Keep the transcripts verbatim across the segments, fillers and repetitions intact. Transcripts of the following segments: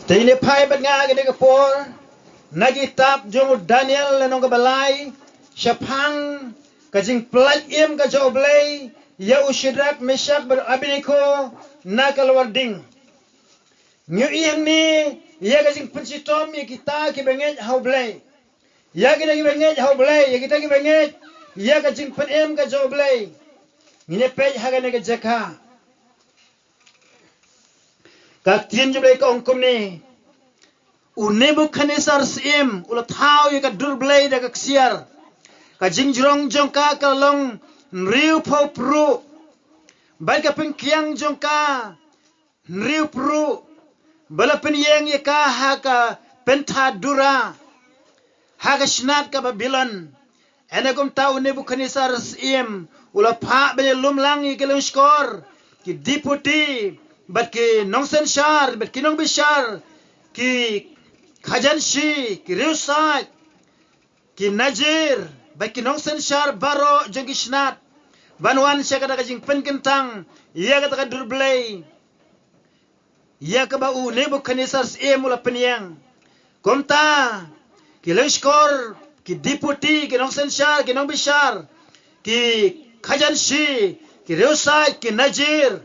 Te ngin ïa phai bad nga ha kane ka por na ka kitab jong u Daniel lynnong kaba lai, shaphang ka jingpyllait im ka jong U Blei ïa u Shadrak, Meshak bad Abednego na ka lawar ding. Ngi ïohi hangne ïa ka jingpynshitom ïa kita kiba ngeit ha U Blei. Ïa kita kiba ngeit ha U Blei, ïa kita kiba ngeit ïa ka jingpynim ka jong U Blei. Ngin ïa peit ha kane ka jaka. Ka ktien jong U Blei ka ong kumne: U Nebukhadnessar syiem u la thaw ïa ka dur blei da ka ksiar. Ka jingjrong jong ka ka la long hynriewphew pruh, bad ka pynkiang jong ka hynriew pruh, ba la pynïeng ïa ka ha ka pynthadura, ha ka shnat ka Babilon. Hynrei kumta u Nebukhadnessar syiem u la phah ban ïalum lang ïa ki lyngskor, ki dipoti, bad ki nongsynshar, bad ki nongbishar, ki khajan shi, ki riewsaid, ki Najir, bad ki nongsynshar baroh jong ki shnat, ban wan sha kata ka jingpynkyntang ïa kata ka dur blei ïa kaba u Nebukhadnessar syiem u la pynïeng. Kumta ki lyngskor, ki dipoti, ki nongsynshar, ki nongbishar, ki khajan shi, ki riewsaid, ki Najir,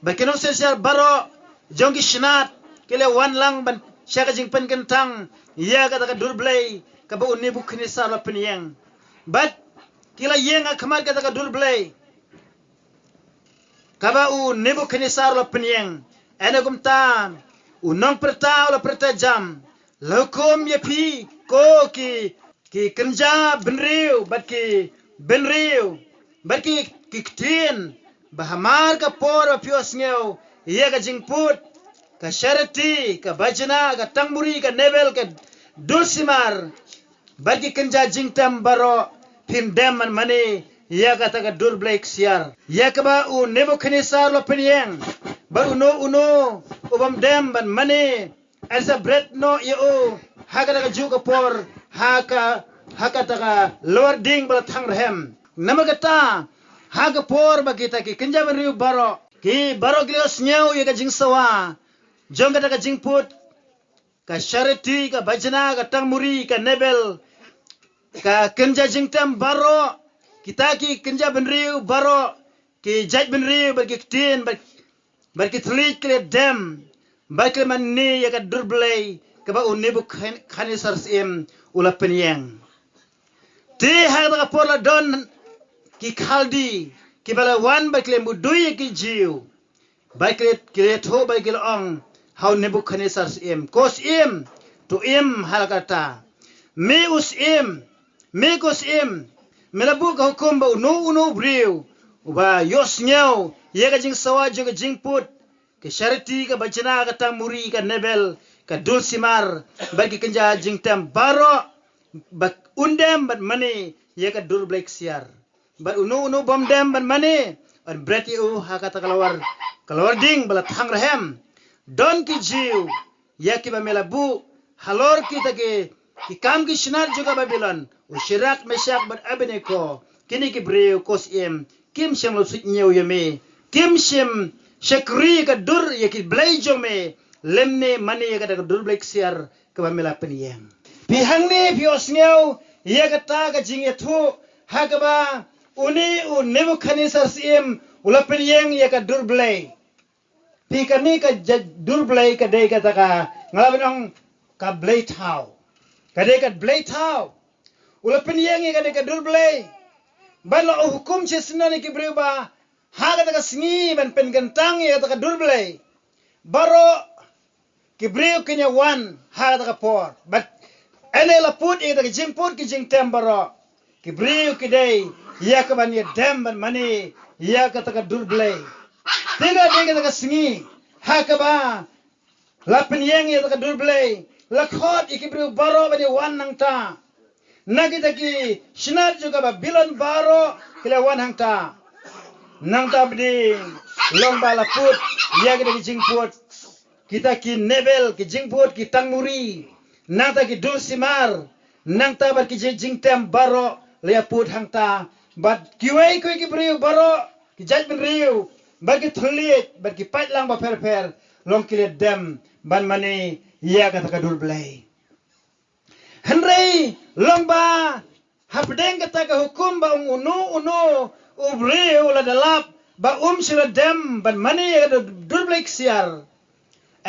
bad ki nongsynshar baroh jong ki shnat ki la wan lang ban sha ka jingpynkyntang ïa kata ka dur blei kaba u Nebukhadnessar la pynïeng. Bad ki la ïeng ha khmat kata ka dur blei kaba u Nebukhadnessar la pynïeng. Hynrei kumta u nongpyrta u la pyrta jam: La hukum ïa phi, ko ki, ki kynja bynriew, bad ki bynriew, bad ki, ki ktien, ba hamar ka por ba phi ïohsngew ïa ka jingput ka shariti, ka bajna, ka tangmuri, ka nebel, ka dulsimar, bad ki kynja jingtem baroh, phim dem ban mane ïa kata ka dur blei ksiar ïa kaba u Nebukhadnessar la pynïeng. Bad uno uno u bym dem ban mane, yn sa bret noh ïa u ha kata kajuh ka por ha ka, ha kata ka lawar ding ba la thang rhem. Namar kata, ha ka por ba kita ki kynja bynriew baroh, ki baroh ki la ïohsngew ïa ka jingsawa jong kata ka jingput ka shariti, ka bajna, ka tangmuri, ka nebel, ka kynja jingtem baroh, kita ki kynja bynriew baroh, ki jait bynriew, bad ki ktien, bad, bad ki thylliej ki la dem, bad ki la mane ïa ka dur blei kaba u Nebukhadnessar syiem u la pynïeng. Te ha kata ka por la don ki Khaldi kiba la wan bad ki la mudui ïa ki Jiw. Bad ki la, ki la ïathuh bad ki la ong ha u Nebukhadnessar syiem: Ko syiem, to im ha la kata. Me u syiem, me ko syiem, me la buh ka hukum ba uno uno u briew uba ïohsngew ïa ka jingsawa jong ka jingput ka shariti, ka bajna, ka tangmuri, ka nebel, ka dulsimar, bad ki kynja jingtem baroh, ba un dem ban mane ïa ka dur blei ksiar. Bad uno uno u bym dem ban mane, yn bret ïa u ha kata ka lawar, ka lawar ding ba la thang rhem. Don ki Jiw ïa kiba me la buh halor kita ki, ki kam ki shnat jong ka Babilon, u Shadrak, Meshak bad Abednego. Kine ki briew, ko syiem, kim shym la suidñiew ïa me, kim shym shakri ka dur ïa ki blei jong me, lymne mane ïa kata ka dur blei ksiar kaba me la pynïeng. Phi hangne phi ïohsngew ïa kata ka jingïathuh ha kaba une u Nebukhadnessar syiem u la pynïeng ïa ka dur blei. Phi, kane ka jait dur blei ka dei kata ka, nga lah ban ong, ka blei thaw. Ka dei ka blei thaw. U la pynïeng ïa kane ka dur blei. Bad la u hukum shisha ïa ki briew ba ha kata ka sngi ban pynkyntang ïa kata ka dur blei. Baroh ki briew kin ïa wan ha kata ka por. Bad une u la put ïa kata ka jingput ki jingtem baroh. Ki briew ki dei ïa ka ban ïa dem ban mane ïa kata ka dur blei. Te ka dei kata ka sngi ha kaba la pynïeng ïa kata ka dur blei, la khot ïa ki briew baroh ban ïa wan nangta. Na kita ki shnat jong ka Babilon baroh ki la wan hangta. Nangta bad long ba la put ïa kita ki jingput, kita ki nebel, ki jingput ki tangmuri, nangta ki dulsimar, nangta bad ki jing, jingtem baroh la ïa put hangta. Bad kiwei kiwei ki briew baroh, ki jait bynriew, bad ki thylliej, bad ki paidlang bapher bapher, long ki la dem ban mane ïa kata ka dur Blei. Hynrei long ba hapdeng kata ka hukum ba ong uno uno u briew la da lap ba um shym la dem ban mane ïa ka dur Blei ksiar,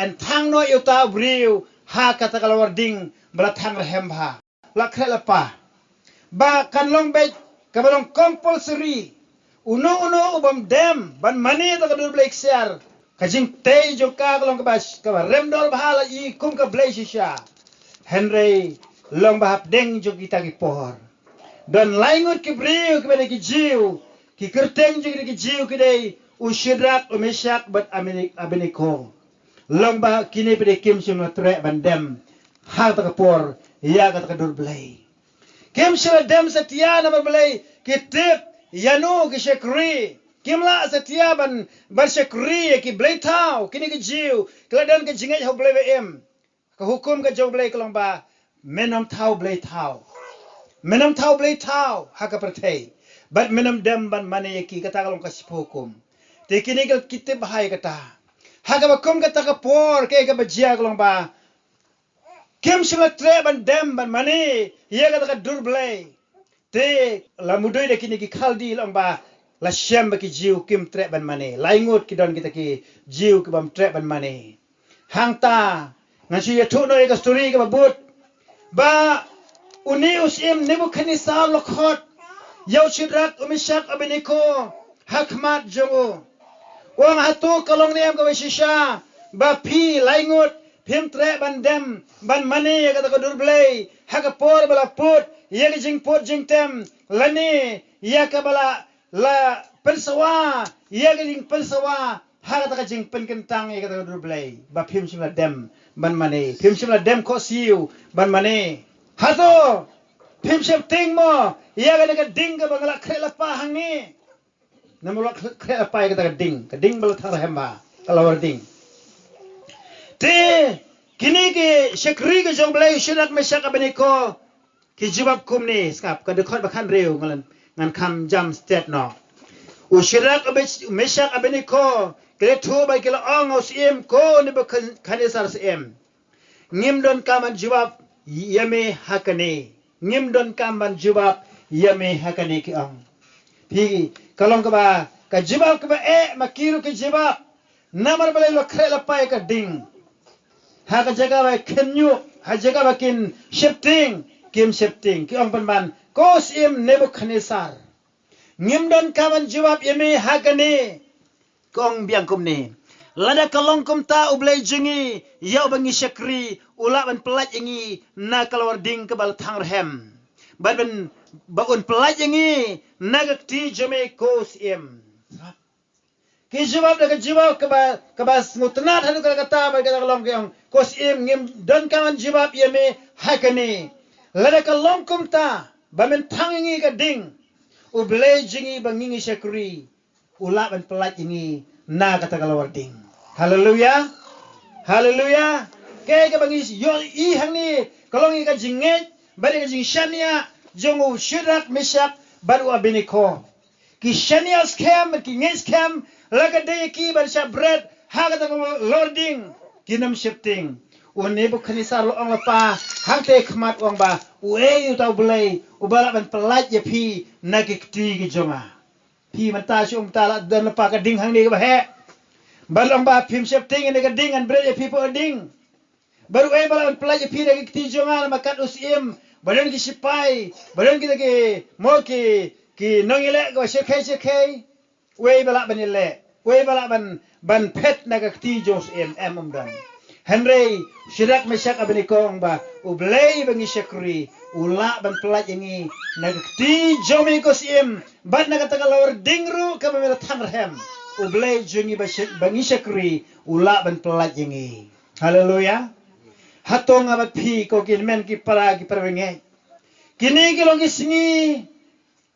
yn thang noh ïa uta u briew ha kata ka lawar ding ba la thang rhem bha, la khreh la pa, ba kan long beit kaba long compulsory. Uno uno u bym dem ban mane ïa ka dur Blei ksiar, ka jingtei jong ka ka long kaba, kaba rem dor bha la i kum ka blei shisha. Hynrei long ba hapdeng jong kita ki por don lai ngut ki briew kiba dei ki Jiw, ki kyrteng jong ki dei ki Jiw, ki dei u Shadrak, u Meshak bad Abednego. Long ba kine pat kim shym la treh ban dem ha kata ka por ïa kata ka dur Blei. Kim shym la dem satia namar balei? Ki tip ïano ki shakri. Kim lah satia ban, ban shakri ïa ki blei thaw, kine ki Jiw ki la don ka jingngeit ha u Blei ba im. Ka hukum ka jong u Blei ka long ba men ym thaw blei thaw, men ym thaw blei thaw ha ka pyrthei, bad men ym dem ban mane ïa ki. Kata ka long ka shiphew hukum. Te kine ki tip bha ïa kata. Ha kaba kum kata ka por, kaei kaba jia ka long ba kim shym la treh ban dem ban mane ïa kata ka dur Blei. Te la mudui da kine ki Khaldi, long ba la shem ba ki Jiw kim treh ban mane. Lai ngut ki don kita ki Jiw ki bym treh ban mane. Hangta ngan shu ïathuh noh ïa ka story kaba bud, ba une u syiem Nebukhadnessar u la khot ïa u Shadrak, u Meshak, Abednego ha khmat jong u. U ong, hato ka long ne em kaba shisha ba phi lai ngut phim treh ban dem ban mane ïa kata ka dur Blei ha ka por ba la put ïa ka jingput jingtem, lane ïa kaba la, la pynsawa ïa ka jingpynsawa ha kata ka jingpynkyntang ïa kata ka dur Blei, ba phim shym la dem ban mane, phim shym la dem khohsiew ban mane? Hato phim sheptieng mo ïa kane ka ding kaba nga la khreh la pa hangne? Namar la khreh la pa ïa kata ka ding, ka ding ba la thang rhem bha, ka lawar ding. Te kine ki shakri ki jong u Blei, u Shadrak, Meshak, Abednego, ki jubab kumne. Sngap, ka dkhot ba khathynriew, ngan, ngan kham jam stet noh. U Shadrak, u Mesh-, u Meshak, Abednego ki la ïathuh bad ki la ong ha u syiem, ko Nebukhadnessar syiem, ngim donkam ban jubab ïa me ha kane. Ngim donkam ban jubab ïa me ha kane, ki ong. Phi, ka long kaba, ka jubab kaba eh, ma ki ruh ki jubab. Namar balei? La khreh la pa ïa ka ding. Ha ka jaka ba kin ñiuh, ha jaka ba kin sheptieng, kim sheptieng. Ki ong pynban, ko syiem Nebukhadnessar, ngim donkam ban jubab ïa me ha kane. Ka ong biang kumne, lada ka long kumta, u Blei jong ngi, ïa uba ngi shakri, u lah ban pyllait ïa ngi na ka lawar ding kaba la thang rhem, bad ban, ba un pyllait ïa ngi na ka kti jong me, ko syiem. Ki jubab da ka jubab kaba, kaba sngewtynnad haduh katta katta, bad kata ka long, ki ong, ko syiem, ngim donkam ban jubab ïa me ha kane. Lada ka long kumta, ba men thang ïa ngi ka ding, u Blei jong ngi ba ngi ngi shakri, u lah ban pyllait ïa ngi na kata ka lawar ding. Haleluya. Haleluya. Kaei kaba ngi ïohi hangne ka long ïa ka jingngeit bad ïa ka jingshaniah jong u Shadrak, Meshak bad u Abednego. Ki shaniah skhem, ki ngeit skhem, la ka dei ïa ki ban shah bret ha kata ka lawar ding, kin ym sheptieng. U Nebukhadnessar la ong la pa hangtei khmat, u ong ba, uei uta u Blei uba lah ban pyllait ïa phi na ki kti ki jong nga? Phi mynta shu ong, mynta la don la pa ka ding hangne kaba heh, bad la ong ba phim sheptieng, ïa ka ding ngan bret ïa phi hapoh ka ding. Bad uei ba lah ban pyllait ïa phi na ki kti jong nga, namar kat u syiem ba don ki sipai, ba don kita ki, mo, ki, ki nongïaleh kiba shyrkhei shyrkhei? Uei ba lah ban ïaleh, uei ba lah ban, ban phet na ka kti jong u syiem? Em, ym don. Hynrei Shadrak, Meshak, Abednego ong ba u Blei ba ngi shakri u lah ban pyllait ïa ngi na ka kti jong me, ko syiem, bad na kata ka lawar ding ruh kaba me la thang rhem, u Blei jong ngi ba shak-, ba ngi shakri u lah ban pyllait ïa ngi. Haleluya. Hato nga bad phi, ko ki hynmen ki para, ki para bangeit, kine ki long ki sngi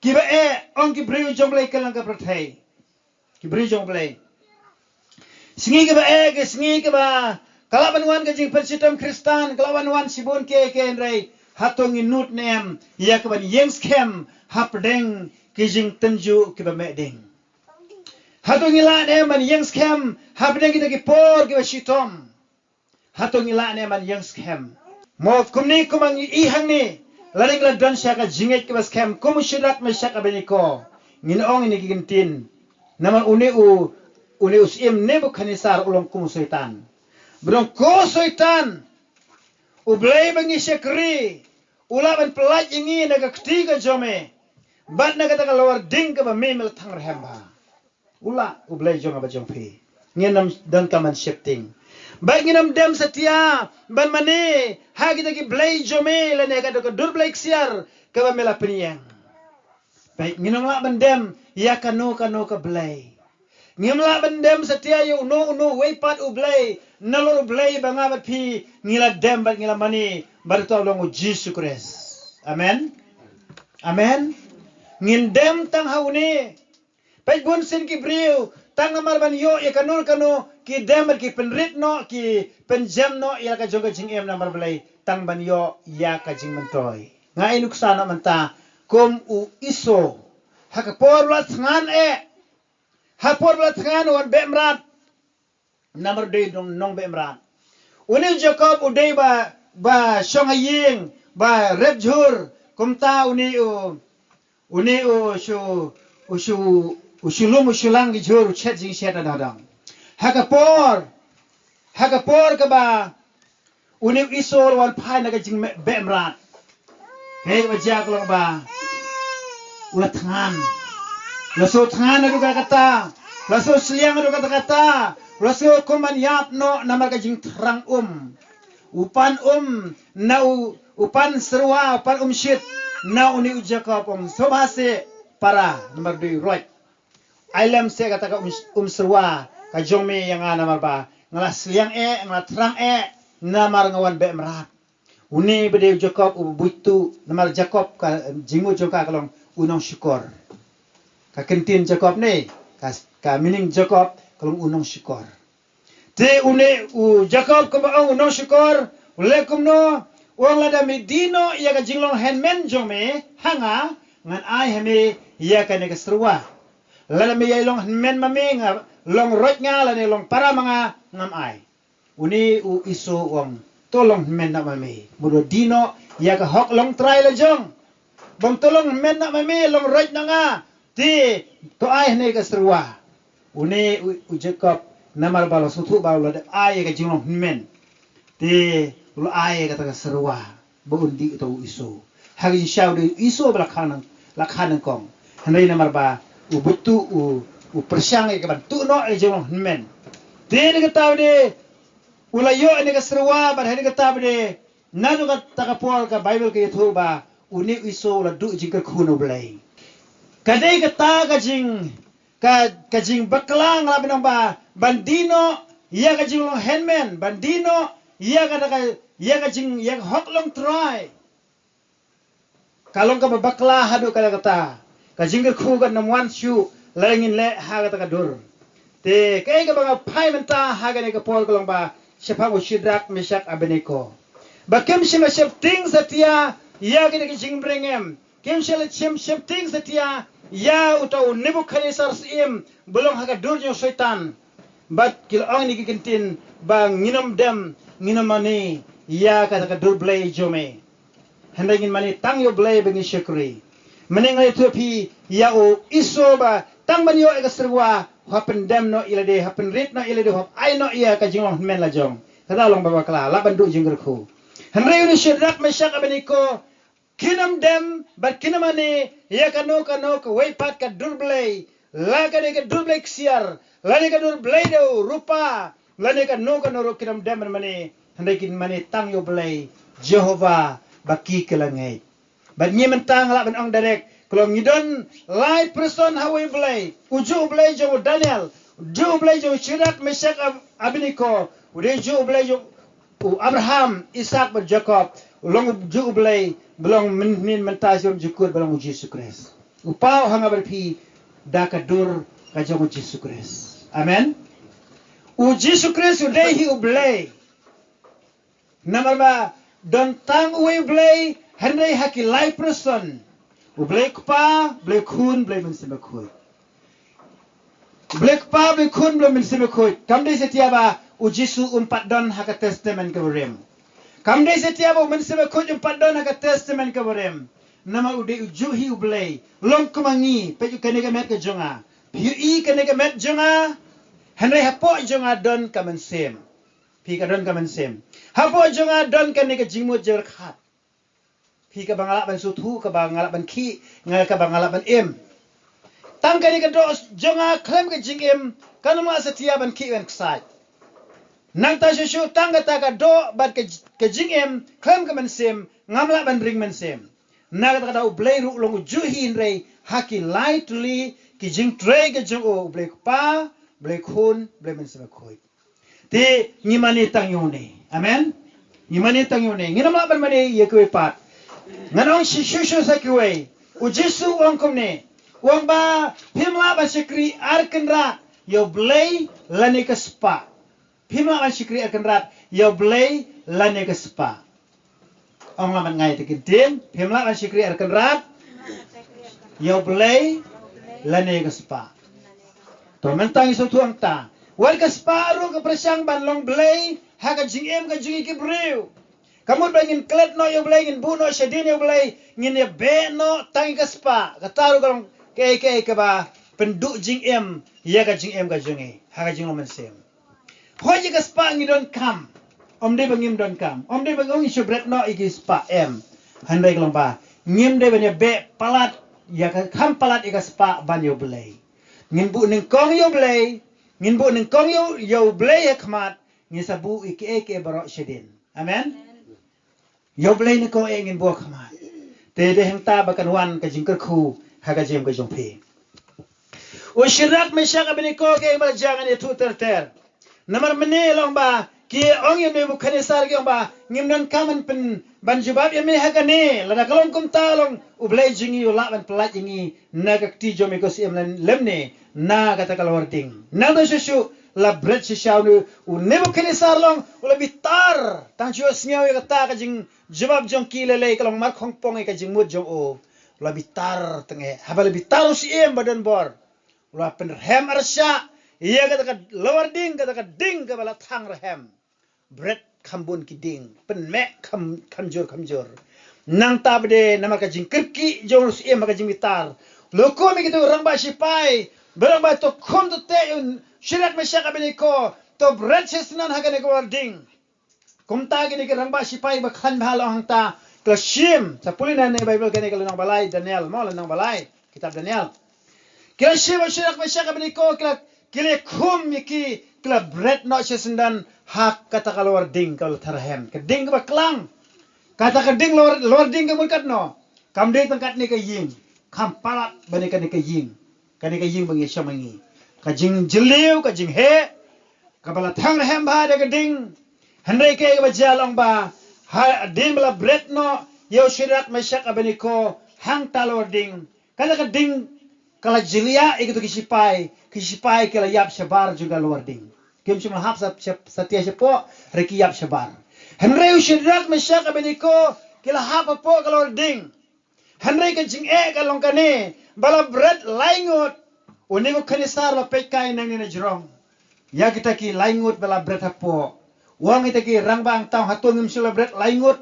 kiba eh, ong ki briew jong u Blei kylleng ka pyrthei, ki briew jong u Blei? Sngi kiba eh, ki sngi kiba ka lah ban wan ka jingpynshitom Khristan, ka lah ban wan shibun kiei kiei, hynrei hato ngi nud ne em ïa ka ban ïeng skhem hapdeng ki jingtynjuh kiba meh ding? Hato ngi lah ne em ban ïeng skhem hapdeng kita ki por kiba shitom? Hato ngi lah ne em ban ïeng skhem? Mo kumne kumba ngi i hangne, lada ngi la don sha ka jingngeit kaba skhem kum u Shadrak, Meshak, Abednego, ngin ong ïa kine ki kyntien. Namar une u, une u syiem Nebukadnesar u long kum u Soitan. Ba dang ko Soitan, U Blei ba ngi shakri u lah ban pyllait ïa ngi na ka kti ka jong me bad na kata ka lawar ding kaba me me la thang rhem bha. U lah U Blei jong nga bad jong phi. Ngin ym donkam ban sheptieng. Bad ngin ym dem satia ban mane ha kita ki blei jong me lane ha ka dur blei ksiar kaba me la pynïeng. Bad ngin ym lah ban dem ïa kano kano ka blei. Ngim lah ban dem satia ïa uno uno uwei pat u blei nalor U Blei ba nga bad phi ngi la dem bad ngi la mane, bad uta u long u Jisu Khrist. Amen. Amen. Ngin dem tang ha une. Peit, bun sien ki briew tang namar ban ïoh ïa kano kano ki dem bad ki pynrit noh, ki pynjem noh ïa ka jong ka jingim namar balei? Tang ban ïoh ïa ka jingmyntoi. Nga ai nuksa noh mynta kum u Esau. Ha ka por ba la thngan eh, ha por ba la thngan u wan beh mrad. Namar u dei u nong, nongbeh mrad. Une u Jakob u dei ba, ba shong ha ïing, ba rep jhur. Kumta une u, une u shu, u shu, u shu lum u shu lang ki jhur, u shet jingshet na dang dang. Ha ka por, ha ka por kaba une u Esau u la wan phai na ka jingbeh mrad. Hei, ba jia ka long ba u la thngan. La shu thngan haduh katta kata. La shu sliang haduh katta kata kata. La shu kum ban ïap noh namar ka jingthrang um. U pan um na u, u pan syrwa, u pan um shit na une u Jakob, um sngewbha seh para namar dei roit. Ai lem seh kata ka um, um syrwa ka jong me ïa nga namar ba nga la sliang eh, nga la thrang eh namar nga wan beh mrad. Une ba dei u Jakob u buit tu, namar Jakob ka jingmut jong ka ka long u nongshukor. Ka kyntien Jakob ne, ka, ka meaning Jakob ka long u nongshukor. Te une u Jakob kaba ong u nongshukor, u leh kumno? U ong lada me die noh ïa ka jinglong hynmen jong me ha nga, ngan ai ha me ïa kane ka syrwa. Lada me ïai long hynmen ma me, nga long roit nga lane long para ma nga, ngam ai. Une u Esau u ong, to long hynmen noh ma me. Mut la die noh ïa ka hok longtrai la jong. Bym to long hynmen noh ma me, long roit noh nga. Te to ai ha ne ka syrwa. Une u, u Jakob namar ba la sngewthuh ba u la dep ai ïa ka jinglong hynmen. Te u la ai ïa kata ka syrwa ba un die uta u Esau. Ha ka jingshisha u dei u Esau ba la kha nyng, la kha nyngkong. Hynrei namar ba u buit tu u, u pyrshang ïa ka ban tuh noh ïa ka jinglong hynmen. Te na kata u dei u la ïoh ïa ka syrwa bad ha kata u dei naduh kata ka por ka Baibl ka ïathuh ba une u Esau u la duh jingkyrkhu na U Blei. Ka dei kata ka jing, ka, ka jingbakla nga la bynong ba ban die noh ïa ka jinglong hynmen, ban die noh ïa kata ka, ïa ka jing, ïa ka hok longtrai. Ka long kaba bakla haduh katta katta. Ka jingkyrkhu kan ym wan shuh lada ngin leh ha kata ka dur. Te kaei kaba nga phai mynta ha kane ka por ka long ba shaphang u Shadrak, Meshak, Abednego. Ba kim shym la sheptieng satia ïa kine ki jingbyrngem. Kim shym la sheptieng satia ïa uta u Nebukadnesar syiem ba long ha ka dur jong u Soitan. Bad ki la ong ïa kine ki kyntien ba ngin ym dem, ngin ym mane ïa kata ka dur blei jong me. Hynrei ngin mane tang ïa U Blei ba ngin shakri. Mynne nga ïathuh ïa phi ïa u Esau ba tang ban ïoh ïa ka syrwa, u hap pyndem noh ïa lade, u hap pynrit noh ïa lade, u hap ai noh ïa ka jinglong hynmen la jong. Kata long ba bakla, lah ban duh jingkyrkhu. Hynrei une u Shadrak, Meshak, Abednego kin ym dem bad kin ym mane ïa kano kano kawei pat ka dur blei. La ka dei ka dur blei ksiar, la dei ka dur blei da u rupa, la dei kano kano ruh kin ym dem ban mane, hynrei kin mane tang ïa U Blei Jehobah ba ki ki la ngeit. Bad ngi mynta nga lah ban ong direct, ka long ngi don lai person ha uwei U Blei. U juh U Blei jong u Daniel, u juh U Blei jong u Shadrak, Meshak, Ab-, Abednego, u dei u juh U Blei jong u Abraham, Isak bad Jakob, u long u juh U Blei ba long myn-, mynhynnin, mynta, shirjhur, jukut, ba long u Jisu Khrist. U paw ha nga bad phi da ka dur ka jong u Jisu Khrist. Amen. U Jisu Khrist u dei hi U Blei. Namar ba don tang uwei U Blei, hynrei ha ki lai person. U Blei Kpa, Blei Khun, Blei Mynsiem Bakhuid. Blei Kpa, Blei Khun, Blei Mynsiem Bakhuid. Kam dei satia ba u Jisu um pat don ha ka Testament ka Barim. Kam dei satia ba u Mynsiem Bakhuid um pat don ha ka Testament ka Barim. Namar u dei u juh hi u Blei. Long kum ma ngi, peit u kane ka met ka jong nga. Phi ïohi kane ka met jong nga. Hynrei hapoh jong nga don ka mynsiem. Phi ka don ka mynsiem. Hapoh jong nga don kane ka jingmut jingpyrkhat. Phi kaba nga lah ban sngewthuh, kaba nga lah ban khih, nga kaba nga lah ban im. Tang kane ka doh jong nga khlem ka jingim, kan ym lah satia ban khih ban ksaid. Nangta shuh shuh tang kata ka doh bad ka, ka jingim khlem ka mynsiem, ngam lah ban ring mynsiem. Na kata ka daw u Blei ruh long u juh hi hynrei ha ki lai tylli ki jingtrei ka jong u, u Blei Kpa, Blei Khun, Blei Mynsiem Bakhuid. Te ngi mane tang ïa une. Amen. Ngi mane tang ïa une. Ngin ym lah ban mane ïa kiwei pat. Ngan ong shisha shisha sa kiwei. U Jisu u ong kumne. U ong ba phim lah ban shakri ar kynrad ïa u Blei lane ka spah. Phim lah ban shakri ar kynrad ïa u Blei lane ka spah. Ong lah ban ngai te kin tim, phim lah ban shakri ar kynrad ïa u Blei lane ka spah. To mynta ngi sngewthuh hangta. Wat ka spah ruh ka pyrshang ban long blei ha ka jingim ka jong ngi ki briew. Ka mut ba ngin klet noh ïa u Blei, ngin buh noh shadien ïa u Blei, ngin ïa beh noh tang ïa ka spah. Kata ruh ka long kaei kaei kaba pynduh jingim ïa ka jingim ka jong ngi ha ka jinglong mynsiem. Hooid ïa ka spah ngi donkam. Ym dei ba ngim donkam. Ym dei ba ngi ong ngi shu bret noh ïa ki spah, em. Hynrei ka long ba ngim dei ban ïa beh palat ïa ka, kham palat ïa ka spah ban ïa u Blei. Ngin buh nyngkong ïa u Blei. Ngin buh nyngkong ïa u, ïa u Blei ha khmat. Ngin sa buh ïa kiei kiei baroh shadien. Amen. Ïa u Blei nyngkong eh ngin buh ha khmat. Te dei hangta ba kan wan ka jingkyrkhu ha ka jingim ka jong phi. U Shadrak, Meshak, Abednego ki ïeng bad la jia, ngan ïathuh ter ter. Namar mynne long ba ki ong ïa u Nebukadnesar, ki ong ba ngim donkam ban pyn, ban jubab ïa me ha kane. Lada ka long kumta long u Blei jong ngi u lah ban pyllait ïa ngi na ka kti jong me ko Syiem lymne na kata ka lawar ding. Nangta shuh shuh la bret shisha u, u Nebukadnesar long u la bitar. Tang shu sngew ïa kata ka jingjubab jong ki, lei lei ka long markhongpong ïa ka jingmut jong u. U la bitar teng eh. Haba la bitar u syiem ba don bor, u la pynrhem arshah ïa kata ka lawar ding, kata ka ding kaba la thang rhem. Bret kham bun ki ding, pynmeh kham, kham jur kham jur. Nangta ba dei namar ka jingkyrkieh jong u syiem ha ka jingbitar, la hukum ïa kito rangbah shipai, ba rangbah, to khum, to teh ïa u Shadrak, Meshak, Abednego, to bret shisyndon ha kane ka lawar ding. Kumta kine ki rangbah shipai ba khlaiñ bha la ong hangta, ki la shim, sa pule na ne Baibl kane ka lynnong ba lai Daniel, mo, lynnong ba lai kitab Daniel. Ki la shim u Shadrak, Meshak, Abednego, ki la, ki la khum ïa ki, ki la bret noh shisyndon ha kata ka lawar ding kaba la thang rhem, ka ding kaba klang. Kata ka ding lawar, lawar ding ka mut katno? Kam dei tang katne ka ïing, kham palat ba ne kane ka ïing, kane ka ïing ba ngi shong ma ngi. Ka jingjylliew, ka jingheh, kaba la thang rhem bha da ka ding. Hynrei kaei kaba jia long ba hadien ba la bret noh ïa u Shadrak, Meshak, Abednego hangta lawar ding, kata ka ding ka la jylliew ïa kito ki shipai, ki shipai ki la ïap shabar jong ka lawar ding. Kim shym la hap sa, sa, satia shapoh, hynrei ki ïap shabar. Hynrei u Shadrak, Meshak, Abednego ki la hap hapoh ka lawar ding. Hynrei ka jingeh ka long kane, ba la bret lai ngut, u Nebukadnesar la peit kai nangne na jrong ïa kita ki lai ngut ba la bret hapoh. U ong ïa kita ki rangbah, tang hato ngim shym la bret lai ngut?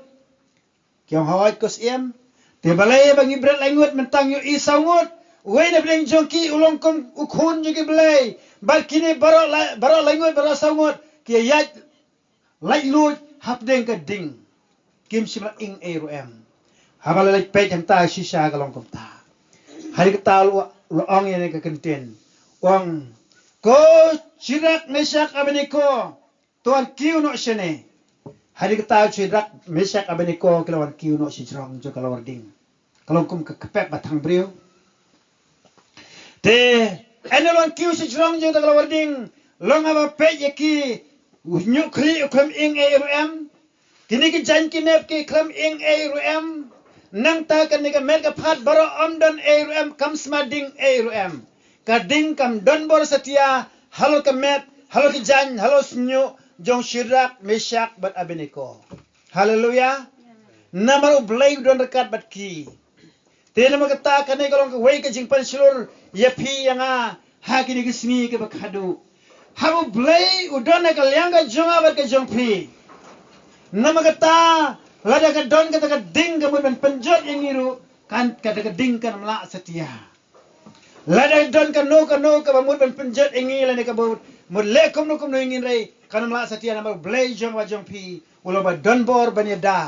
Ki ong, hooid ko syiem. Te balei ba ngi bret lai ngut, mynta ngi ïohi saw ngut. Uwei na pdeng jong ki u long kum u khun jong ki blei. Bad kine baroh lai, baroh lai ngut, baroh saw ngut ki ïaid laitluid hapdeng ka ding. Kim shym la ing ei ruh em. Haba la leit peit hangta shisha ka long kumta. Hadien kata la, la ong ïa kane ka kyntien. U ong, ko Shadrak, Meshak, Abednego, to wan kiew noh shane. Hadien kata u Shadrak, Meshak, Abednego ki la wan kiew noh shajrong jong ka lawar ding. Ka long kum ka kpep ba thang briew. Te hynda la wan kiew shajrong jong kata ka lawar ding, long haba peit ïa ki, u shñiuh khlieh u khlem ing ei ruh em. Kine ki jaiñ ki nep ki khlem ing ei ruh em. Nangta kane ka met ka phad baroh ym don ei ruh em, kam sma ding ei ruh em. Ka ding kam don bor satia halor ka met, halor ki jaiñ, halor shñiuh jong Shadrak, Meshak bad Abednego. Haleluya. Namar u Blei u don ryngkat bad ki. Te namar kata kane ka long kawei ka jingpynshlur ïa phi ïa nga ha kine ki sngi kiba khadduh. Haba U Blei u don ha ka liang ka jong nga bad ka jong phi. Namar kata, lada ka don kata ka ding ka mut ban pynjot ïa ngi ruh, kan kata ka ding kan ym lah satia. Lada don kano kano kaba mut ban pynjot ïa ngi lane kaba mut leh kumno kumno ïa ngi, hynrei kan ym lah satia namar U Blei jong nga bad jong phi u long ba don bor ban ïada.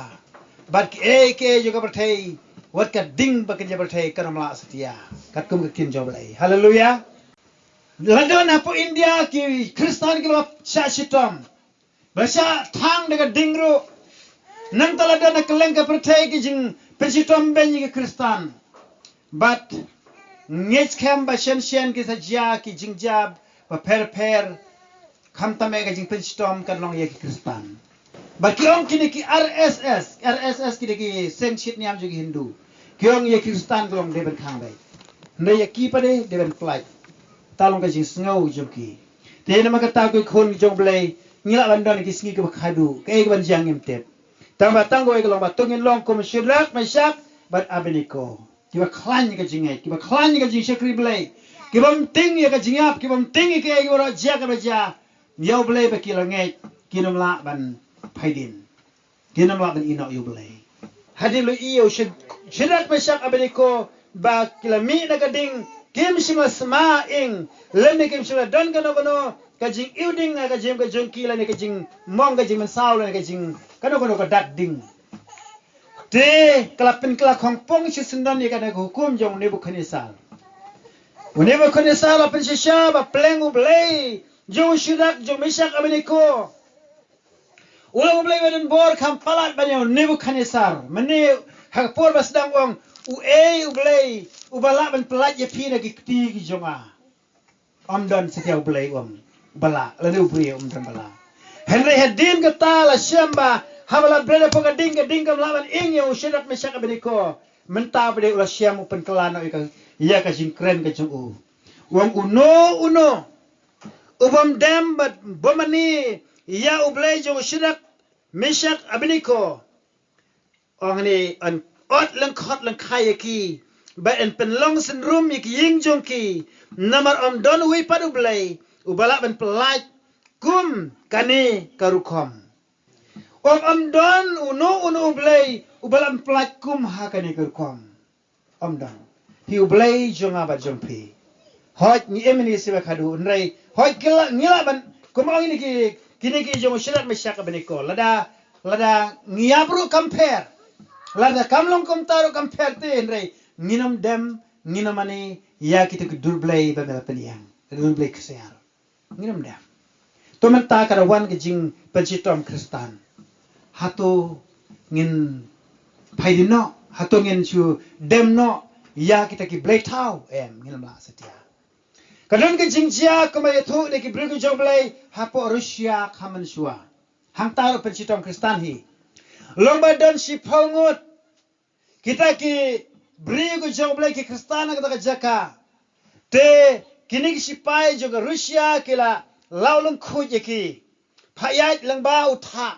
Bad kiei kiei jong ka pyrthei, wat ka ding ba kin ïa pyrthei, kan ym lah satia. Katkum ka ktien jong U Blei. Haleluya. La don hapoh India ki Khristan kiba la shah shitom, ba la shah thang da ka ding ruh. Nangta la don ha kylleng ka pyrthei ki jingpynshitom beiñ ïa ki Khristan. Bad ngeit skhem ba shen shen ki sa jia ki jingjia bapher bapher. Khamtam eh ka jingpynshitom kan long ïa ki Khristan. Bad ki ong kine ki R S S, R S S kine ki seng shit niam jong ki Hindu. Ki ong ïa ki Khristan ki long dei ban khang beit. Hynrei ïa ki pat dei ban pyllait. Kata long ka jingsngew jong ki. Te namar kata ko khun jong U Blei, ngi lah ban don ki sngi kiba khadduh, kaei kaban jia ngim tip. Tang ba tang kawei ka long ba to ngin long kum Shadrak, Meshak bad Abednego. Kiba khlaiñ ïa ka jingngeit, kiba khlaiñ ïa ka jingshakri Blei, kiba ym tieng ïa ka jingïap, kiba ym tieng ïa kaei kaei baroh jia kaba jia ïa U Blei, ba ki la ngeit, kin ym lah ban phaidien. Kin ym lah ban ïehnoh ïa U Blei. Hadien la ïohi ïa u Shad-, Shadrak, Meshak, Abednego ba ki la mih na ka ding, kim shym la sma ing, lane kim shym la don kano kano ka jingiwding ha ka jingim ka jong ki, lane ka jingmong, ka jingmynsaw, lane ka jing kano kano ka dak ding. Te ka la pynkylla khongpong shisyndon ïa kane ka hukum jong u Nebukhadnesar. U Nebukhadnesar la pynshisha ba pleng U Blei jong u Shadrak, jong u Meshak, Abednego, u long U Blei uba don bor kham palat ban ïa u Nebukhadnesar. Mynne ha ka por ba sdang u ong, uei U Blei uba lah ban pyllait ïa phi na ki kti ki jong nga? Ym don satia U Blei, um, uba lah, lane u briew um don ba lah. Hynrei hadien kata la shem ba haba la bret hapoh ka ding, ka ding kam lah ban ing ïa u Shadrak, Meshak, Abednego. Mynta pat u la shem u pynkylla noh ïa ka, ïa ka jingkren ka jong u. U ong uno uno u bym dem bad bym mane ïa U Blei jong u Shadrak, Meshak, Abednego, ong hangne, yn ot lyngkhot lyngkhai ïa ki, bad yn pynlong synrum ïa ki ïing jong ki. Namar ym don uwei pat U Blei uba lah ban pyllait kum kane ka rukom. Ym, ym don uno uno U Blei uba lah ban pyllait kum ha kane ka rukom. Ym don. Phi, U Blei jong nga bad jong phi. Hooid ngi im ïa ngi shi ba khadduh, hynrei hooid ki la, ngi lah ban, kumba ong ïa kine ki, kine ki jong u Shadrak, Meshak, Abednego. Lada, lada ngi ïap ruh kam pher, lada kam long kumta ruh kam pher te, hynrei ngin ym dem, ngin ym mane ïa kita ki dur blei ba me la pynïeng, dur blei ksiar. Ngin ym dem. To mynta ka da wan ka jingpynshitom Khristan. Hato ngin phaidien noh? Hato ngin shu dem noh ïa kita ki blei thaw? Em, ngin ym lah satia. Ka don ka jingjia kumba ïathuh da ki briew ki jong U Blei hapoh Russia khamon shuwa. Hangta ruh pynshitom Khristan hi. Long ba don shiphew ngut kita ki briew ki jong U Blei, ki Khristan ha kata ka jaka. Te kine ki sipai jong ka Russia ki la law lyngkhuid ïa ki. Phah ïaid lyngba u thah.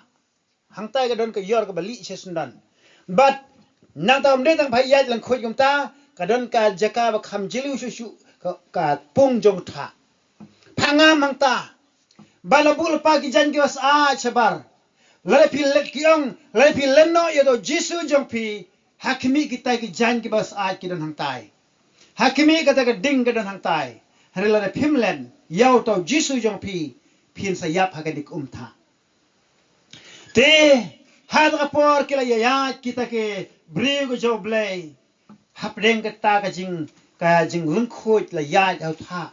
Hangta ka don ka ïor kaba lieh shisyndon. Bad nangta ym dei tang phah ïaid lyngkhuid kumta, ka don ka jaka ba kham jylliew shuh shuh ka, ka pung jong u thah. Phah ngam hangta. Ba la buh lypa ki jaiñ kiba syaid shabar. Lada phi len, ki ong, lada phi len noh ïa uta u Jisu jong phi, ha khmih kita ki jaiñ kiba syaid ki don hangtai. Ha khmih kata ka ding ka don hangtai. Hynrei lada phim len ïa uta u Jisu jong phi, phin sa ïap ha kane ka um thah. Te ha kata ka por ki la ïaid kita ki briew ki jong U Blei. Hapdeng kata ka jing, ka jinglyngkhuid la ïaid ha u thah.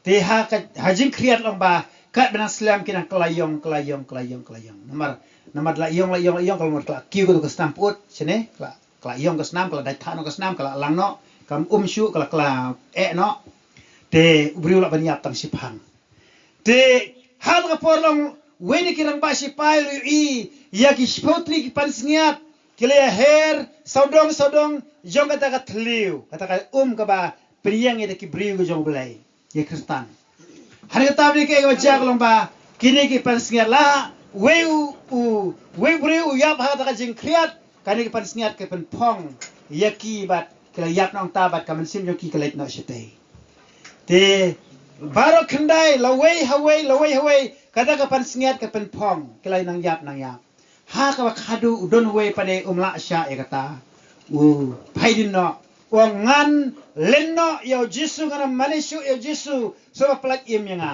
Te ha ka, ha jingkhriat long ba katba nang slem ki nang kylla ïong, kylla ïong, kylla ïong, kylla ïong. Namar, namar la ïong, la ïong, la ïong, ka long ka la kiew ka tu ka snam put shane, ka la, ka la ïong ka snam, ka la dait thah noh ka snam, ka la lang noh, kam um shuh, ka la, ka la eh noh. Te u briew lah ban ïap tang shiphang. Te ha kata ka por long wei na ki rangbah sipai u la ïohi ïa ki shiphew tylli ki pansngiat ki la ïaher sawdong sawdong jong kata ka thliew, kata ka um kaba pynïeng ïa ki briew ki jong U Blei, ïa ki Khristan. Hynrei kata ba dei kaei kaba jia ka long ba kine ki pansngiat la wei u, u, wei u briew u ïap ha kata ka jingkhriat, kane ki pansngiat ki pynphong ïa ki bad ki la ïap nangta bad ka mynsiem jong ki ka leit noh shatei. Te baroh khyndai, lawei hawei, lawei hawei, kata ka pansngiat ka pynphong, ki la nang ïap nang ïap. Ha kaba khadduh u don uwei pat de um lah shah ïa kata. U phai dien noh, u ong ngan len noh ïa u Jisu, ngan ym mane shuh ïa u Jisu, shuh ba pyllait im ïa nga.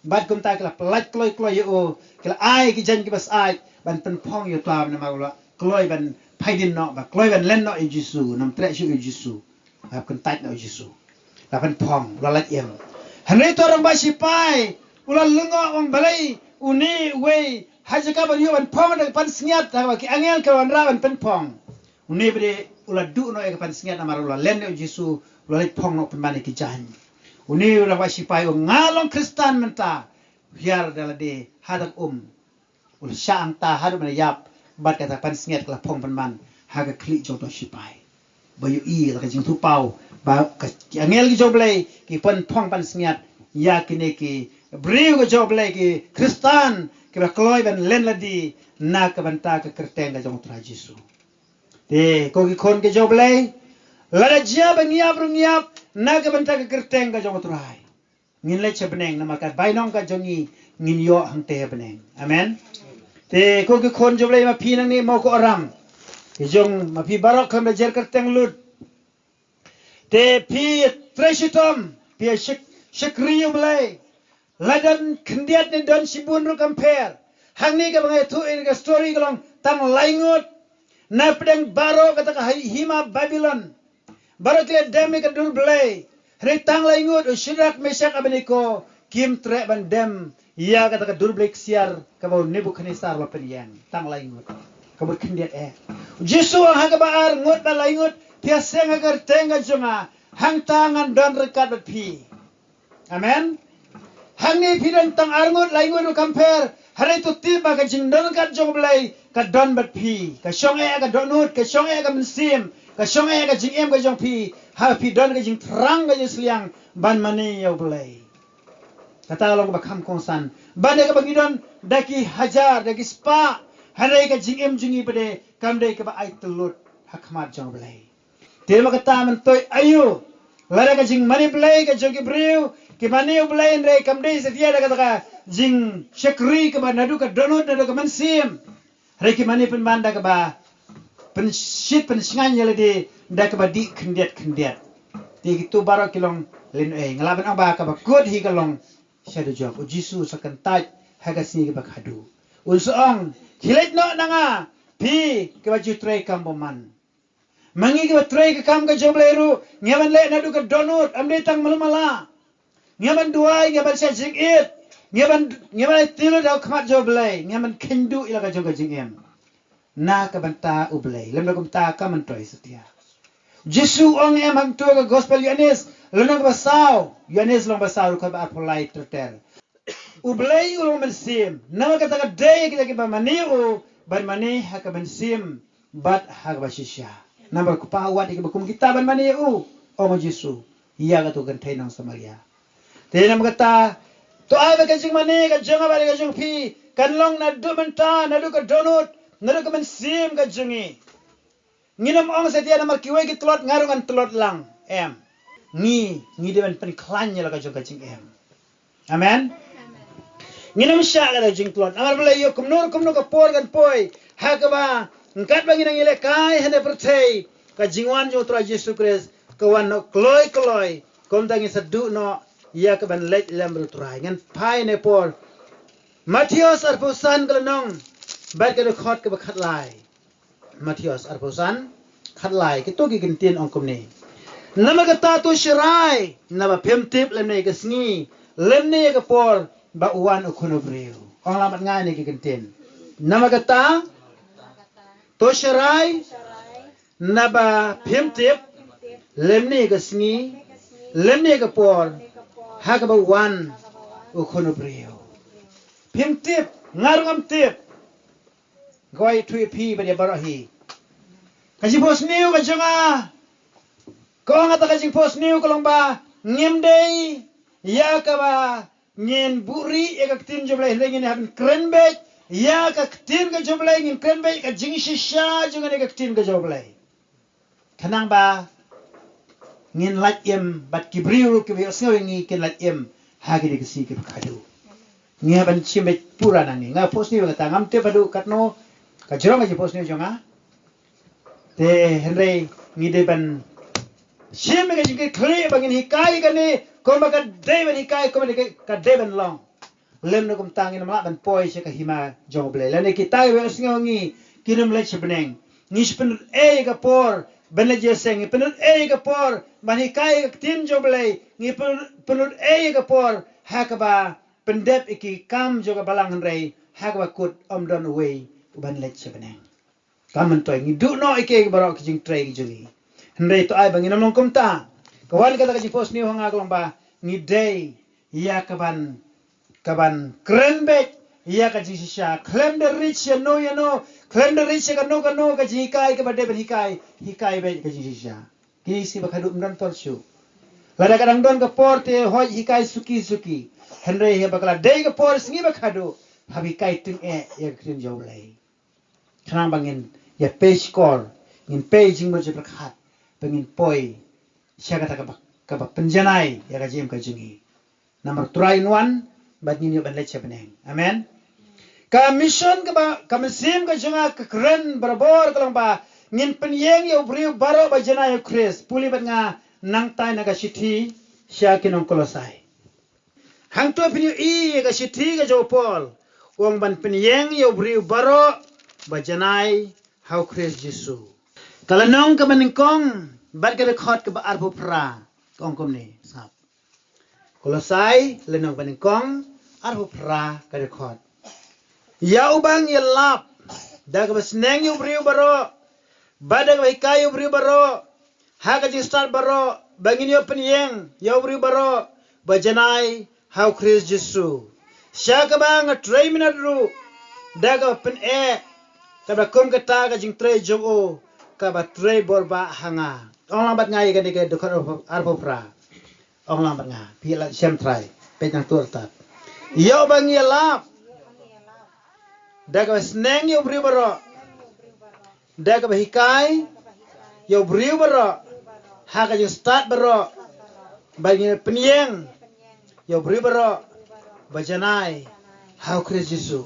Bad kumta ki la pyllait kloi kloi ïa u, ki la ai ki jaiñ kiba syaid ban pynphong ïa uta, namar u la kloi ban phai dien noh, ba kloi ban len noh ïa u Jisu, ngam treh shuh ïa u Jisu. Hap kyntait noh ïa u Jisu. La pynphong, u la lait im. Hynrei uta u rangbah shipai u la lyngngoh, u ong balei une uwei ha jaka ban ïoh ban phong da ka pansngiat, ha kaba ki angel ki la wanrah ban pynphong, une ba de u la duh noh ïa ka pansngiat namar u la len ïa u Jisu, u la leit phong noh pynban ïa ki jaiñ. Une u rangbah shipai u ong nga long Khristan mynta, hiar da lade, haduh um. U la shah hangta haduh ban ïap, bad kata ka pansngiat ka la phong pynban ha ka khlieh jong uta u shipai. Ba ïohi ïa la ka jingthuhpaw ba ka, ki angel ki jong U Blei ki pynphong pansngiat ïa kine ki briew ki jong U Blei, ki Khristan kiba kloi ban len lade na ka bynta ka kyrteng ka jong U Trai Jisu. Te ko ki khun ki jong U Blei, lada jia ba ngi ïap ruh ngi ïap na ka bynta ka kyrteng ka jong U Trai. Ngin leit sha bneng namar ka bainong ka jong ngi ngin ïoh hangta ha bneng. Amen. Te ko ki khun jong U Blei, ma phi nangne Mawkyrwat, ki jong ma phi baroh khlem da jer kyrteng lut, te phi trei shitom, phi ïa shak-, shakri U Blei. La don khyndiat ne don shibun ruh kam pher. Hangne kaba nga ïathuh ïa ka story ka long tang lai ngut. Na pdeng baroh kata ka hi-, hima Babilon, baroh ki la dem ïa ka dur blei. Hynrei tang lai ngut, u Shadrak, Meshak, Abednego, kim treh ban dem ïa kata ka dur blei ksiar kaba u Nebukhadnessar u la pynïeng. Tang lai ngut. Ka mut khyndiat eh. U Jisu u ong ha kaba ar ngut bad lai ngut, phi ïaseng ha ka kyrteng ka jong nga, hangta ngan don ryngkat bad phi. Amen. Hangne phi don tang ar ngut, lai ngut ruh kam pher. Hynrei to tip ba ka jingdon ryngkat jong U Blei ka don bad phi. Ka shong eh ha ka dohnud, ka shong eh ha ka mynsiem, ka shong eh ha ka jingim ka jong phi. Ha phi don ka jingthrang ka jingsliang ban mane ïa U Blei. Kata long kaba kham kongsan ban ïa kaba ngi don da ki hajar, da ki spah, hynrei ka jingim jong ngi pat de kam dei kaba ai tyllut ha khmat jong U Blei. Te namar kata mynta aïu, lada ka jingmane Blei ka jong ki briew, ki mane U Blei hynrei kam dei satia da kata ka jingshakri kaba naduh ka dohnud, naduh ka mynsiem. Hynrei ki mane pynban da kaba pynshit pynshngaiñ ïa lade da kaba dih khyndiat khyndiat. Te kito baroh ki long lehnohei. Nga lah ban ong ba kaba kut hi ka long shaduh jong U Jisu, sa kyntait ha ka sngi kaba khadduh. Un sa ong, khie leit noh na nga, phi kiba ju trei kam bymman. Ma ngi kiba trei ka kam ka jong U Blei ruh, ngi hap ban leh naduh ka dohnud, ym dei tang malu mala. Ngi hap ban duwai, ngi hap ban shah jingit, ngi hap ban, ngi hap ban ai tylli ha khmat jong U Blei, ngi hap ban kheiñ duh ïa la ka jong ka jingim na ka bynta U Blei. Lymda kumta kam myntoi satia. Jisu u ong em hangto ha ka gospel Ïoannis, lynnong kaba saw, Ïoannis lynnong kaba saw, dkhot ba arphew lai ter ter. U Blei u long mynsiem. Namar kata ka dei ïa kita kiba mane ïa u ban mane ha ka mynsiem bad ha kaba shisha. Namar u Kpa u wad ïa kiba kum kita ban mane ïa u, ong u Jisu ïa kato ka kynthei nong Samaria. Te namar kata, to ai ba ka jingmane ka jong nga bad ka jong phi kan long naduh mynta, naduh ka dohnud, naduh ka mynsiem ka jong ngi. Ngin ym ong satia namar kiwei ki tlot nga ruh ngan tlot lang. Em. Ngi, ngi dei ban pynkhlaiñ ïa la ka jong ka jingim. Amen. Ngin ym shah la ka jingtlot. Namar balei, ïoh kumno kumno ka por kan poi ha kaba katba ngi nang ïalehkai ha kane ka pyrthei, ka jingwan jong U Trai Jisu Khrist ka wan noh kloi kloi. Kumta ngin sa duh noh ïa ka ban leit lem bad U Trai. Ngan phai ha kane ka por. Mathaios arphew san ka lynnong bad ka dkhot kaba khatlai. Mathaios arphew san khatlai, kito ki kyntien ong kumne. Namar kata to sharai, naba phim tip lymne ka sngi lymne ka por ba wan U Khun u briew. Ong lang bad nga ïa kine ki kyntien. Namar kata to sharai, naba phim tip lymne ka sngi lymne ka por ha kaba wan U Khun u briew. Phim tip, nga ruh ngam tip. Nga kwah ïathuh ïa phi bad ïa baroh hi. Ka jingphohsniew ka jong nga, ka ong kata ka jingphohsniew ka long ba ngim dei ïa kaba ngin buhrieh ïa ka ktien jong U Blei, hynrei ngin hap ban kren beit ïa ka ktien ka jong U Blei, ngin kren beit ka jingshisha jong ngi ïa ka ktien ka jong U Blei. Khnang ba ngin lait im, bad ki briew ruh kiba ïohsngew ïa ngi kin lait im ha kine ki sngi kiba khadduh. Ngi hap ban shim beit pura nangne. Nga phohsniew ïa kata, ngam tip haduh katno ka jrong ka jingphohsniew jong nga. Te hynrei ngi dei ban shim ïa ka jingkitkhlieh ba ngin hikai ïa kane kumba ka dei ban hikai, kumba ka dei ban long. Lem na kumta ngin ym lah ban poi sha ka hima jong U Blei lane kita kiba ïohsngew ïa ngi kin ym leit sha bneng. Ngi shu pynlut ei ïa ka por ban leit ïaseng, ngi pynlut ei ïa ka por ban hikai ïa ka ktien jong U Blei, ngi pynlut, pynlut ei ïa ka por ha kaba pyndep ïa ki kam jong ka balang, hynrei ha kaba kut ym don uwei uban leit sha bneng. Kam myntoi ngi duh noh ïa kiei kiei baroh ki jingtrei ki jong ngi. Hynrei to ai ba ngin ym long kumta. Ka wan kata ka jingphohsniew ha nga ka long ba ngi dei ïa kaban, kaban kren beit ïa ka jingshisha. Khlem da rit sha no ïa no, khlem da rit sha kano kano ka jinghikai kaba dei ban hikai, hikai beit ka jingshisha. Kine ki sngi ba khadduh ym don por shuh. Lada ka dang don ka por te hooid hikai suki suki. Hynrei haba ka la dei ka por sngi ba khadduh, hap hikai tyngeh ïa ka ktien jong U Blei. Khnang ba ngin ïa pei shkor, ngin pei jingmut jingpyrkhat, ba ngin poi sha kata kaba, kaba pynjanai ïa ka jingim ka jong ngi. Namar U Trai un wan bad ngin ïoh ban leit sha bneng. Amen. Ka mission kaba, ka mynsiem ka jong nga ka kren barabor ka long ba ngin pynïeng ïa u briew baroh ba janai ïa U Khrist. Pule bad nga nangtai na ka shithi sha ki nong Kolosai. Hangto phin ïohi ïa ka shithi ka jong u Paul, u ong ban pynïeng ïa u briew baroh ba janai ha U Khrist Jisu. Ka lynnong kaba nyngkong bad ka dkhot kaba arphew phra ka ong kumne, sngap. Kolosai lynnong ba nyngkong, arphew phra ka dkhot. Ïa uba ngi ïalap da kaba sneng ïa u briew baroh, bad da kaba hikai ïa u briew baroh, ha ka jingstad baroh, ba ngin ïoh pynïeng ïa u briew baroh ba janai ha U Khrist Jisu. Sha kaba nga trei minot ruh da kaba pyneh, kaba kum kata ka jingtrei jong u kaba trei bor bha ha nga. Ong lang bad nga ïa kane ka dkhot arphew phra. Ong lang bad nga, phi la shem trai, peit nangto artat. Ïa uba ngi ïalap da kaba sneng ïa u briew baroh, da kaba hikai ïa u briew baroh, ha ka jingstad baroh, ba ngin pynïeng ïa u briew baroh ba janai ha U Khrist Jisu.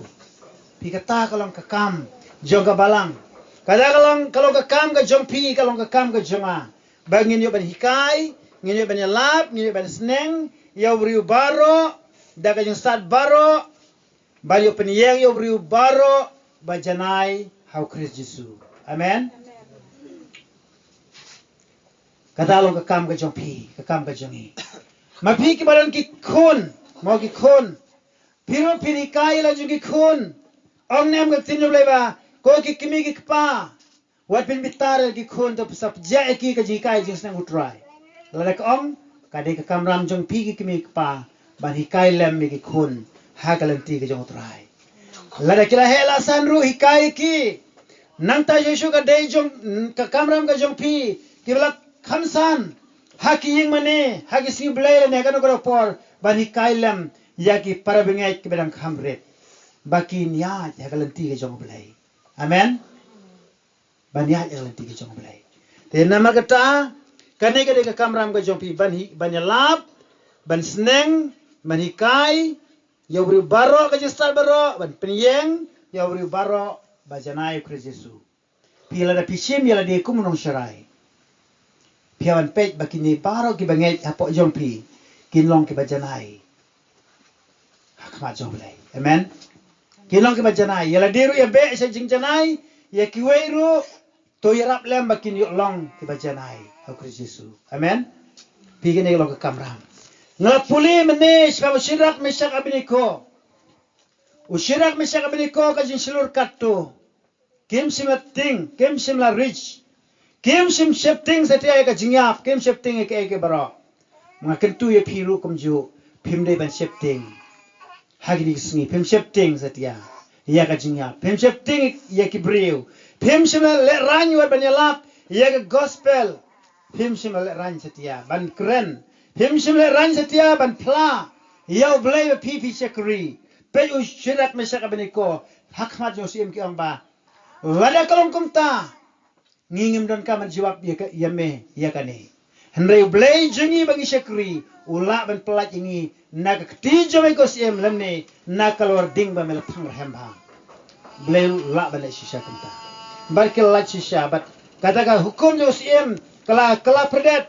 Phi, kata ka long ka kam jong ka balang. Kata ka long, ka long ka kam ka jong phi, ka long ka kam ka jong nga. Ba ngin ïoh ban hikai, ngin ïoh ban ïalap, ngin ïoh ban sneng ïa u briew baroh da ka jingstad baroh, ban ïoh pynïeng ïa u briew baroh ba janai ha U Khrist Jisu. Amen. Kata long ka kam ka jong phi, ka kam ka jong ngi. Ma phi kiba don ki khun, mo ki khun, phi ruh phin hikai ïa la jong ki khun. Ong ne em ka ktien jong U Blei ba ko ki kmie ki kpa, wat phin bitar ïa ki khun, to phin sa pynjah ïa ki ka jinghikai jingsneng U Trai. Lada ka ong, ka dei ka kamram jong phi ki kmie ki kpa ban hikai lem ïa ki khun ha ka lynti ka jong U Trai. Lada ki la heh la san ruh, hikai ïa ki. Nangta shuh shuh ka dei jong, ka kamram ka jong phi kiba la kham san, ha ki ïing mane, ha ki sngi Blei lane ha kano kano ka por, ban hikai lem ïa ki para bangeit kiba dang kham rit, ba kin ïaid ha ka lynti ka jong U Blei. Amen. Ban ïaid ha ka lynti ka jong U Blei. Te namar kata, kane ka dei ka kamram ka jong phi, ban hi, ban ïalap, ban sneng, ban hikai ïa u briew baroh ka jingstad baroh, ban pynïeng ïa u briew baroh ba janai U Khrist Jisu. Phi, lada phi shim ïa lade kum u nongsharai, phi hap ban peit ba kine baroh kiba ngeit hapoh jong phi kin long kiba janai ha khmat jong U Blei. Amen. Kin long kiba janai. Ïa lade ruh ïa beh sha jingjanai, ïa kiwei ruh to ïarap lem ba kin ïoh long kiba janai ha U Khrist Jisu. Amen. Phi, kane ka long ka kamram. Nga la pule mynne shaphang u Shadrak, Meshak, Abednego. U Shadrak, Meshak, Abednego ka jingshlur katto. Kim shym la tieng, kim shym la rit. Kim shym sheptieng satia ïa ka jingïap, kim sheptieng ïa kaei kaei baroh. Nga kyntu ïa phi ruh kumjuh, phim dei ban sheptieng. Ha kine ki sngi phim sheptieng satia ïa ka jingïap, phim sheptieng ïa ki briew, phim shym la lehraiñ wat ban ïalap ïa ka gospel. Phim shym la lehraiñ satia ban kren, phim shym la lehraiñ satia ban phla ïa U Blei ba phi, phi shakri. Peit u Shadrak, Meshak, Abednego ha khmat jong u syiem ki ong ba, lada ka long kumta, ngi ngim donkam ban jubab ïa ka, ïa me ïa kane. Hynrei U Blei jong ngi ba ngi shakri u lah ban pyllait ïa ngi na ka kti jong me ko Syiem lymne na ka lawar ding ba me la thang rhem bha. Blei u lah ban leh shisha kumta. Bad ki la lait shisha bad kata ka hukum jong u Syiem ka la ka la pyrdet.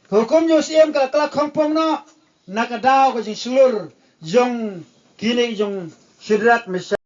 Ka hukum jong u Syiem ka la ka la khongpong noh na ka daw ka jingshlur jong kine jong Shadrak, Meshak